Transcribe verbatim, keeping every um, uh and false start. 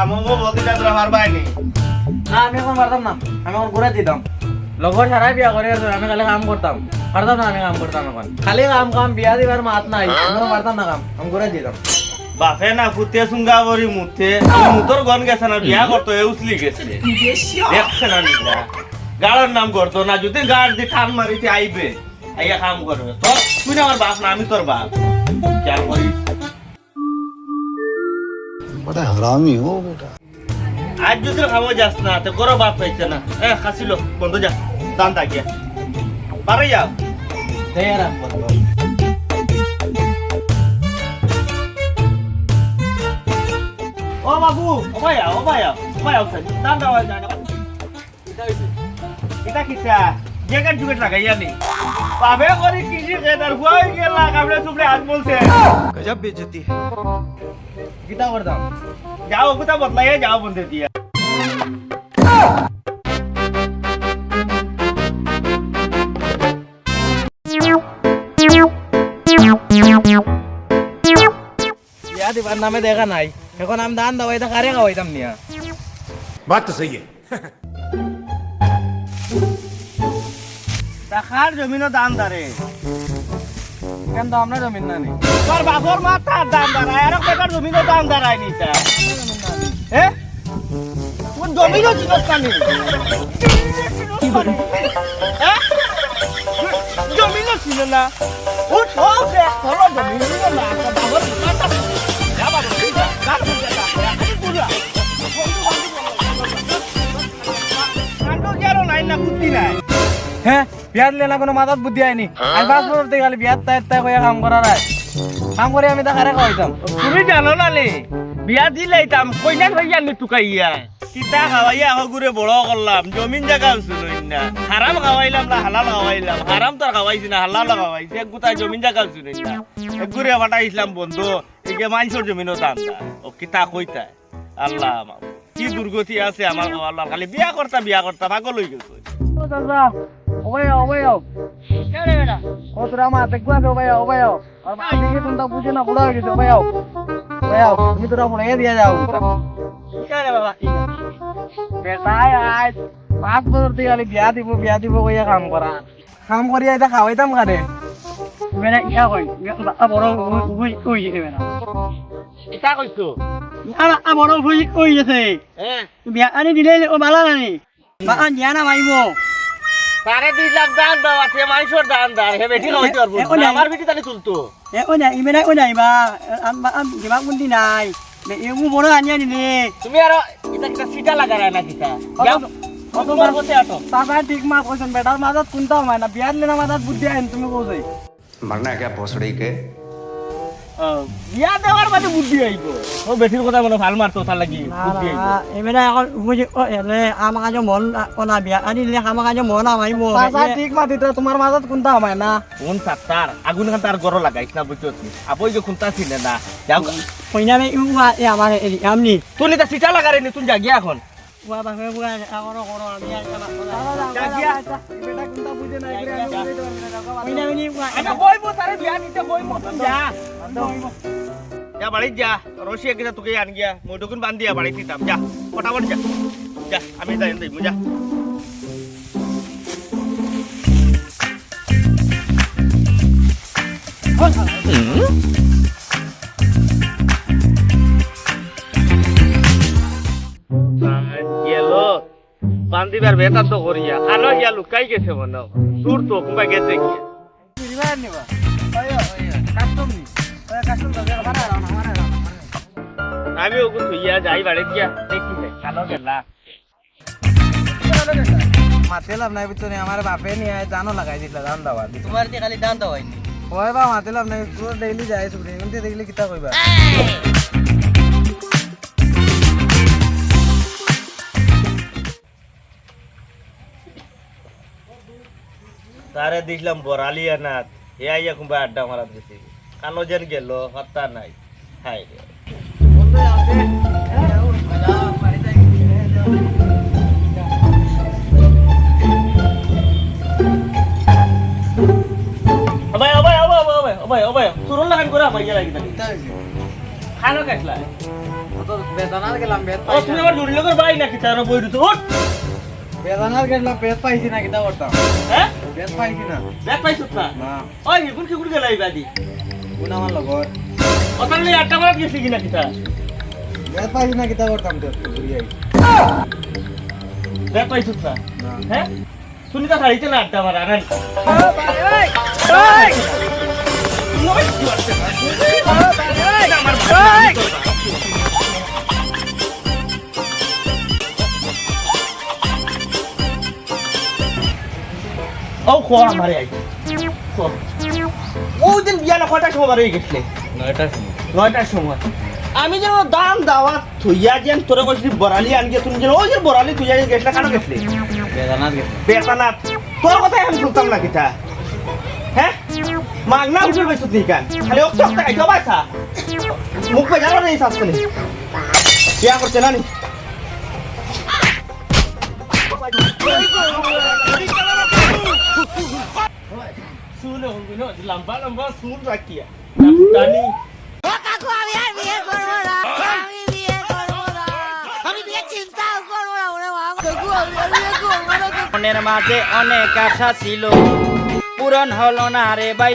আমার বউ বলতে চাই তোরা পারবাই নি। না, আমি এখন পারতাম না, আমি এখন ঘুরে দিতাম। লগর সারাই বিয়া করে আছে, আমি খালি কাম করতাম, পারতাম না আমি কাম করতাম এখন। খালি কাম কাম, বিয়া দিবার মাত নাই, আমি এখন পারতাম না কাম, আমি ঘুরে দিতাম। বাপে না ফুতে সুঙ্গা করি মুতে, মুতর গন গেছে না, বিয়া করতো এ উসলি গেছে। দেখছে না নিলা, গাড়ার নাম করতো না, যদি গাড় দি টান মারিতে আইবে, আইয়া কাম করবে। তোর, তুই না আমার বাপ না, আমি তোর বাপ। খেয়াল করিস। बड़ा हरामी हो बेटा। আজ যদি খাওয়া যাস না, তো করো বাপ চাইছে না। এ, খাসিলো, বন্ধ যা। দান দা গিয়া। বারে যাও। দে রাখ বন্ধ। ও বাবু, ও ভাইয়া, ও ভাইয়া, ও ভাইয়া, দান দাও, দান দাও। কিতা অইছে? ইটা কিতা? জ্যাকেট জুকেট লাগাইয়া নি? বাবে করি কৃষি খেত আর হুয়াই গেলা, কামড়ে চুপড়ে হাত বলছে। गजब बेइज्जती है। কিতা করতাম? যাও, কিতা বদলাইয়া যাও বন্ধে দিয়া। বিয়া দিবার নামে দেখা নাই। এখন আমি দান দাওয়াইতা কারে খাওয়াইতাম নিয়া? बात तो सही है। টাকার জমিনও দান দারে। কেন তো আমরা জমিন না নি? তোর বাপর মা তার দান দারায়, আর বেটার জমিনও দান দারায় নি তা। হ্যাঁ? কোন জমিনও চিনস না নি? হ্যাঁ? জমিনও চিনে না। উঠ, উঠ, দেখ, তোর জমিন চিনে না। তোর বাপর মা তার দান দারায়। কাণ্ড কি আরো নাই না, বুদ্ধি নাই? হ্যাঁ, বিয়া দিলে না কোনো মাথাত বুদ্ধি আয়নি। আমি পাঁচ বছর থেকে খালি বিয়ার তাই তাই কইয়া কাম করার আয়। কাম করি আমি তা কারে খাওয়াইতাম? তুমি জানো না লে, বিয়া দিলাইতাম, কইনা ভাই আমি টুকাইয়া। কিতা খাওয়াইয়া হগুরে বড় করলাম, জমিন জায়গা উচুনই না। হারাম খাওয়াইলাম না হালাল খাওয়াইলাম? হারাম তো আর খাওয়াইছি না, হালাল খাওয়াইছি। এক গুতা জমিন জায়গা উচুনই না। এক গুরে ফাটাইছিলাম বন্ধ, এই যে মাইনষর জমিনও দাম না। ও কিতা কইতা? আল্লাহ, আমার কি দুর্গতি আছে আমার, ও আল্লাহ, খালি বিয়া করতা, বিয়া করতা, পাগল অই গেছে। ও চাচা, ও ভাই, ও ভাই, ও। কে রে বেটা? ও তোরা মা, দেখবো আছে, ও ভাই, ও ভাই, ও। আর মা দেখে কোনটা বুঝে না, বুড়া অই গেছে, ও ভাই, ও। ও ভাই, ও, তুমি তোরা মনে দিয়া যাও। কে রে বাবা, কি? বেটায় আজ পাঁচ বছর থেকে খালি বিয়া দিব, বিয়া দিব কইয়া কাম করা। কাম করি আইতা খাওয়াইতাম কারে? মানে ইয়া কই, ইয়া বা-, আ, বড় অই, অই, অই গেছে বেটা। ইতা কইছো? ইয়া বা-, আ, বড় অই, অই গেছে। হ্যাঁ। বিয়া আনি দিলে ও বালা নানি? বা, আ, নিয়া না মাইমো। তারে দিলাম দান দাও, আছে মাইনষর দান দাও, হে বেটি খাওয়াইতে পারবো এ, ও না। নাই। আমার বেটি তাহলে তুলতো। এ, ও নাই, ইমে নাই, ও নাই বা, আম, আম, দিমা কোন দিন নাই। বে, এ, ও বড় আনিয়া নিলে। তুমি আরো ইতা কিতা সিটা লাগারায় না কিতা? কত, যাও, কত তোমার মাস? পথে আটো। চাচা ঠিক মাত কইছেন, বেটার মাথাত কুন্তা হয় না, বিয়ার লেনা মাথাত বুদ্ধি আইন তুমি কও যাই। मरना है क्या भोसड़ी के? ও, বিয়া দেওয়ার বাদে বুদ্ধি আইবো। ও বেটির কথা মনে ফাল মারতো, তার লাগি না, বুদ্ধি না, আইবো। এবারে এখন বুঝি, ও, এলে আমার কাছে মন না, ও না বিয়া, আরে লে আমার কাছে মন আমাইবো। চাচা এ, ঠিক মাতিতে, তোমার মাথাত কুন্তা হয় না। কোন সাত্তার? আগুন খান তার গরো লাগাইস না, বুঝছস নি? আবই যে খুনতা ছিলে না। যাও। কইনা মে ইউ আ, এ আমার এ, আমনি। তুই তা সিটা লাগারে নি, তুই যা গিয়া এখন। ওয়া বাপে বুয়া, আমারও করো, আমি আর যা গিয়া। এই বেটা কুন্তা বুঝে না, এগুলো আমি বুঝাইতে পারবো না, যাও, কইনা মে ইউ আ, আমি কইবো, তারে বিয়া দিতে কইবো, তুই যা। যা, বাড়ি যা। রশি এক গেছে তোকে আন গিয়া, মই দোকান বান্ধিয়া বাড়ি দিতাম। যা, ফটাফট যা। যা, আমি যাই, যাই, যা। গেল, বান্ধিবার বেটা তো করিয়া, আনো গিয়া লুকাই গেছে মনে হয়। দূর তো, কুম্বা গেছে গিয়া। বিরিবার নিবা? ওই, ওই, ওই, কাস্টম নি? ওই, কাস্টম তো, আমার আর, আমার আর, আমার আর। আমি ওগু থইয়া যাই বাড়িত গিয়া, দেখি হে, কালো গেলা। মাতে লাভ নাই, বুঝছো নি? আমার বাপে নিয়া জানো লাগাই দিছিল, ধান দাওয়া দিছিল। তোমার দিয়ে খালি ধান দাওয়াই নি? ওই বা, মাতে লাভ নাই, তোর ডেইলি যায় ছুটি, কিন্তু দেখলে কিতা কইবা? তারে দিছিলাম বরালি আনাত, হে আইয়া কুম্বা আড্ডা মারাত গেছে। কানো যেন গেল, পাত্তা নাই। হায় রে। ও ভাই, ও ভাই, ও ভাই, ও ভাই, ও ভাই, ও ভাই, ও ভাই, চুরুল লাগান করে আমার ইয়া লাগি থাকে। খানো গেছলা? ও তো বেদানার গেলাম, বেদ ও, পাইছি তুমি না। আমার জুড়ি লোকের ভাই নাকি? তার বই রুতো, উঠ। বেদানার গেলাম, বেদ পাইছি না, কিতা করতাম? হ্যাঁ? বেদ পাইছি না। বেদ পাইছত না? না। ওই, এখন কি করে গেলা এই বাদি? কোন আমার লগর? ওখানে লই আড্ডা মারাত গেছি কিনা কিতা? বেদ পাইছি না, কিতা করতাম তো, একটু ঘুরি আই। বেদ পাইছত না? না। হ্যাঁ? শুনি তো খাইতে না আড্ডা মারা, না? ও খোয়া আমারে আই। খোয়া। ও দিন বিয়ালে কয়টার সময় বার হয়ে গেছিলে? নয়টার সময়। নয়টার সময়। আমি যেন দাম দাওয়াত থইয়া যেন তোরে কইছি বরালি আনগে, তুমি যেন ওই যে বরালি তুই আগে গেছলে, কানো গেছলে? বেদানাত গেছি। বেদানাত। তোর কথা আমি শুনতাম না কিতা? হ্যাঁ? মাগনা উঠে পাইছত নি কান? খালি অক্ত অক্ত খাইতে পাইছা? মুখ বেজার নেই শাস্তি নেই। বিয়া করছে না নি? চুল হলগুলো লম্বা লম্বা চুল রাখিয়া। জানি। ও কাকু, আমি আর বিয়ে করবো না। আমি বিয়ে করবো না। আমি বিয়ে চিন্তাও করবো না, ওরে মা। কাকু, আমি আর বিয়ে করবো না। মনের মাঝে অনেক আশা ছিল, পূরণ হলো না রে ভাই।